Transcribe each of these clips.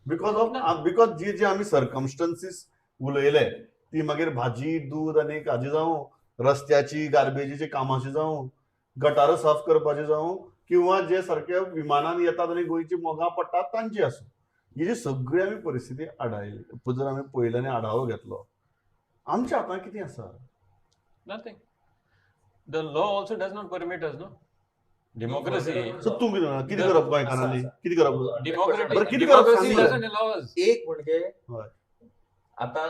Because of because जी जी आमी सर्कमस्टन्सीस उलयले ती मागीर भाजी, दूद आनी काजी जावं, रस्त्याची गार्बेजीची कामाची जावं, गटारां साफ करपाची जावं, किंवा जे सारके विमानान येतात आनी गोंयची मोगां पडटात तांची आसूं, ही जी सगळी आमी परिस्थिती आडायली, जर आमी पळयली आनी आढावो घेतलो, आमच्या हातान कितें आसा? Nothing. The law also does not permit us, no? Democracy. So तूं कितें कितें करप गोंयकारांनी? कितें करप? Democracy doesn't allow us. एक म्हणजे आतां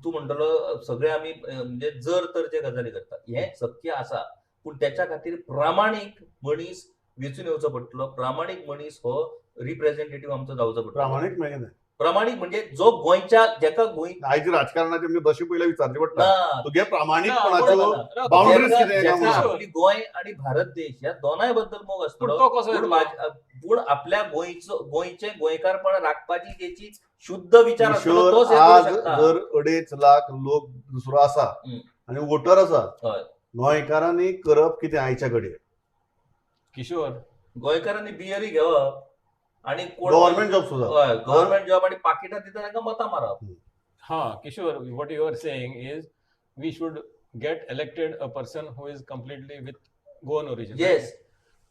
तूं म्हणटलो सगळे आमी म्हणजे जर तर जे गजाली करतात हें शक्य आसा, पूण त्याच्या खातीर प्रामाणीक मनीस वेंचून येवचो पडटलो. प्रामाणीक मनीस हो रिप्रेझेंटेटिव्ह आमचो जावचो पडटलो. प्रामाणीक मेळना. प्रामाणीक म्हणजे जो गोंयच्या जेका गोंय आयज राजकारणाचे म्हणजे दशे पयले विचारचे पडटा तुगे प्रामाणीकपणाच्यो बाउंड्रीज कितें. आपली गोंय आणि भारत देश ह्या दोनाय बद्दल मोग आसतलो, पूण आपल्या गोंयचो गोंयचें गोंयकारपण राखपाची जेची शुद्ध विचार आसतलो तोच. आज जर 2.5 लाख लोक दुसरो आसा आनी वोटर आसा, गोंयकारांनी करप कितें आयच्या घडये? किशोर, गोंयकारांनी बियरी घेवप आणि गव्हर्नमेंट जॉब सुद्धा, गव्हर्नमेंट जॉब आणि पाकिटां दिता तांकां मतां मारप. हा Kishore, what you are saying is we should get elected a person who is completely with Goan origin. Yes,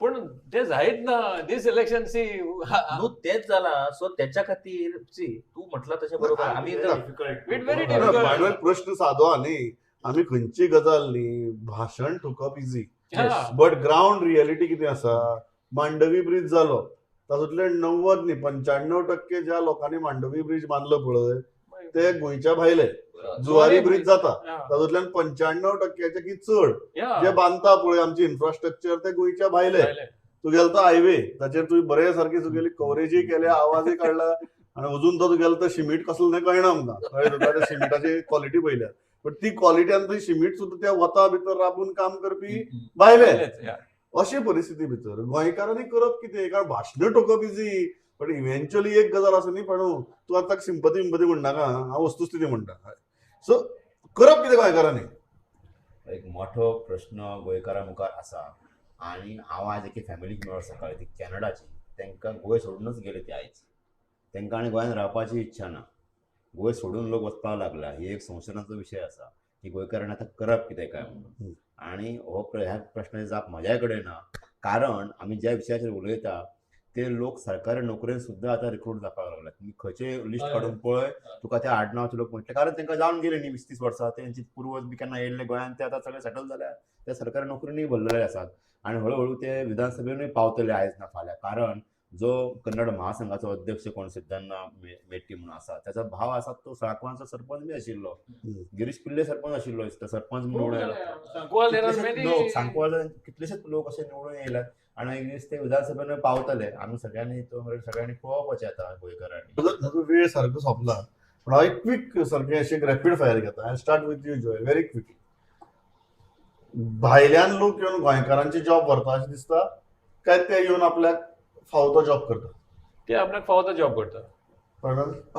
पूण ते जायत ना दीस इलेक्शन सी. न्हू तेच जाला. सो त्याच्या खातीर सी तूं म्हटलां तशें बरोबर. आमी प्रश्न सादो न्ही, आमी खंयची गजाल न्ही भाशण ठोकप इजी, बट ग्रावंड रियलिटी कितें आसा? मांडवी ब्रिज जालो, तातूंतले 90 न्ही 95% ज्या लोकांनी मांडवी ब्रिज बांदलो पळय ते गोंयच्या भायले. जुवारी ब्रिज जाता तातूंतल्यान 95% की चड जे बांदता पळय आमची इन्फ्रास्ट्रक्चर ते गोंयच्या भायले. तुगेलो तो हायवे ताचेर तुवें बरे सारकी तुगेली कवरेजूय केल्या, आवाजूय काडला आनी अजून तो तुगेलो तो शिमीट कसलो तें कळना आमकां. कळ्ळें तुका? त्या शिमिटाची क्वॉलिटी पळयल्या, बट ती क्वॉलिटी आनी ती शिमीट सुद्दां त्या वता भितर राबून काम करपी भायले. अशे परिस्थिती भितर गोंयकारांनी करप कितें? कारण भाशणां ठोकप इजी, बट इव्हेंच्युअली एक गजाल आसा न्ही पण तूं आतां सिंपती विंपती म्हणनाका, हांव वस्तुस्थिती म्हणटा. सो करप कितें गोंयकारांनी? एक मोठो प्रश्न गोंयकारां मुखार आसा आनी हांव आयज एके फॅमिलीक मेळ्ळो सकाळी, ती कॅनडाची. तांकां गोंय सोडूनच गेले ती आयज. तांकां आनी गोंयांत रावपाची इच्छा ना. गोंय सोडून लोक वचपाक लागला. ही एक संशोधनाचो विशय आसा की गोंयकारांनी आतां करप कितें काय म्हणून. आनी हो ह्या प्रश्नाची जाप म्हज्या कडेन ना, कारण आमी ज्या विशयाचेर उलयता ते लोक सरकारी नोकरेन सुद्दां आतां रिक्रूट जावपाक लागल्यात. तुमी खंयचे लिस्ट काडून पळय, तुका त्या आडनांवचे लोक म्हणटले, कारण तांकां जावन गेले न्ही 20-30 वर्सां. तेंची पुर्वज बी केन्ना येयल्ले गोंयांत, ते आतां सगळे सेटल जाल्या, ते सरकारी नोकरीनूय भरलेले आसात आनी हळुहळू ते विधानसभेनूय पावतले आयज ना फाल्यां. कारण जो कन्नड महासंघाचो अध्यक्ष कोण सिद्धांना मेट्टी म्हणून आसा, त्याचा भाव आसा तो साकवांचो सरपंच बी आशिल्लो, गिरीश पिल्ले सरपंच आशिल्लो, सरपंच निवडून आयला. सांकवाळ कितलेशेच लोक अशे निवडून येयल्यात आनी एक दीस ते विधानसभेन पावतले. आमी सगळ्यांनी तो सगळ्यांनी पळोवपाचें आतां गोंयकारांनी. वेळ सारको सोंपला, पूण हांव एक क्वीक सारकें अशें रॅपीड फायर घेता. I start with you Joy, very quick. भायल्यान लोक येवन गोंयकारांची जॉब व्हरता अशें दिसता काय ते येवन आपल्याक फावो तो जॉब करता? ते आपल्याक फावो तो जॉब करता.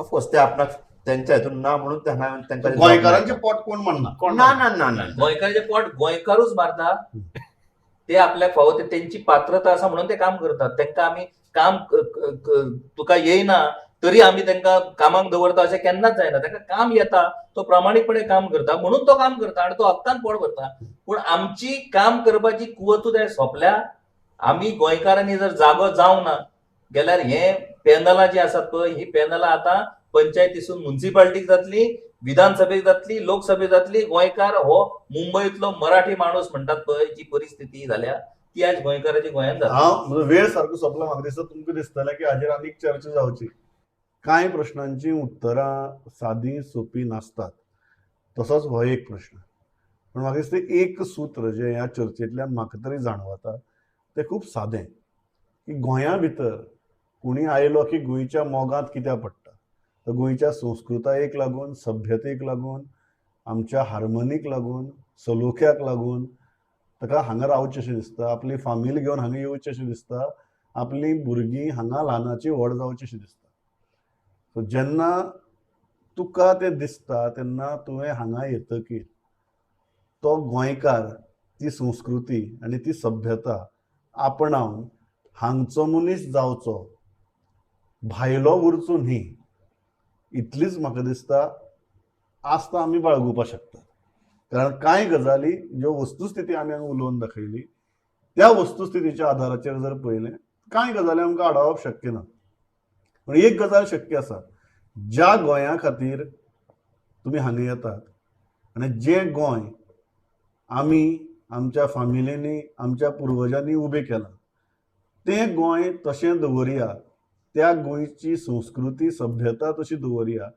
ऑफकोर्स ते आपणाक त्यांच्या हितून ना म्हणून तांकां गोंयकारांचे पोट कोण म्हणना. ना ना ना ना, गोंयकारांचे पोट गोंयकारूच मारता. ते आपल्याक फावो ते तेंची पात्रता आसा म्हणून ते काम करतात. तांकां आमी काम तुका येयना तरी आमी तांकां कामाक दवरता अशें केन्नाच जायना. तांकां काम येता, तो प्रामाणीकपणे काम करता म्हणून तो काम करता आनी तो हक्कान पोट भरता. पूण आमची काम करपाची कुवतूच सोंपल्या. आमी गोंयकारांनी जर जागो जावंक ना गेल्यार हे पॅनलां जी आसात पळय, ही पॅनलां आतां पंचायतीसून मुन्सिपाल्टीक जातली, विधानसभेक जातली, लोकसभेक जातली. गोंयकार हो मुंबयतलो मराठी माणूस म्हणटात पळय, जी परिस्थिती जाल्या ती आज गोंयकाराची गोंयांत जाता. हांव वेळ सारको सोंपला, म्हाका दिसता तुमकां दिसतलें की हाजेर आनीक चर्चा जावची. कांय प्रश्नांची उत्तरां सादी सोंपी नासतात, तसोच हो एक प्रश्न. पूण म्हाका दिसता एक सूत्र जें ह्या चर्चेंतल्यान म्हाका तरी जाणवता तें खूब सादें, की गोंया भितर कोणी आयलो की गोंयच्या मोगांत कित्याक पडटा, तर गोंयच्या संस्कृतायेक लागून, सभ्यतेक लागून, आमच्या हार्मनीक लागून, सलोख्याक लागून ताका हांगा रावचें अशें दिसता, आपली फामील घेवन हांगा येवचें अशें दिसता, आपलीं भुरगीं हांगा ल्हानाची व्हड जावचीं अशें दिसता. सो जेन्ना तुका तें दिसता तेन्ना तुवें हांगा येतकीर तो गोंयकार ती संस्कृती आनी ती सभ्यता आपणावन हांगचो मनीस जावचो भायलो उरचो न्ही इतलीच म्हाका दिसता आस्था आमी बाळगुपाक शकतात. कारण कांय गजाली ज्यो वस्तुस्थिती आमी हांगा उलोवन दाखयली त्या वस्तुस्थितीच्या आधाराचेर जर पळयलें कांय गजाली आमकां आडावप शक्य ना. पूण एक गजाल शक्य आसा, ज्या गोंया खातीर तुमी हांगा येतात आनी जें गोंय आमी आमच्या फामिलींनी आमच्या पुर्वजांनी उबें केलां तें गोंय तशें दवरया, त्या गोंयची संस्कृती सभ्यता तशी दवरया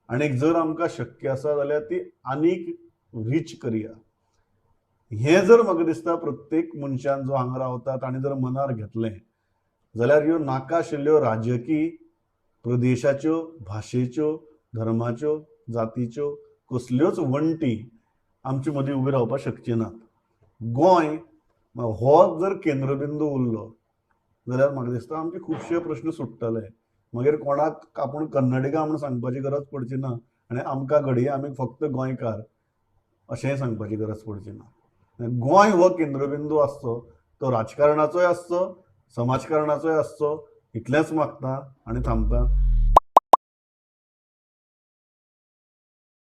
आनी जर आमकां शक्य आसा जाल्यार ती आनीक रीच करया. हें जर म्हाका दिसता प्रत्येक मनशान जो हांगा रावता ताणें जर मनार घेतलें जाल्यार ह्यो नाका आशिल्ल्यो राजकीय प्रदेशाच्यो, भाशेच्यो, धर्माच्यो, जातीच्यो कसल्योच वण्टी आमचे मदीं उबी रावपाक शकची नात. गोंय हो जर केंद्रबिंदू उरलो जाल्यार म्हाका दिसता आमचे खुबशे प्रश्न सुट्टले. मागीर कोणाक आपूण कन्नडिगा म्हूण सांगपाची गरज पडची ना आनी आमकां घडये आमी फक्त गोंयकार अशेंय सांगपाची गरज पडची ना. गोंय हो केंद्रबिंदू आसचो, तो राजकारणाचोय आसचो, समाजकारणाचोय आसचो, इतलेंच मागता आनी थांबता.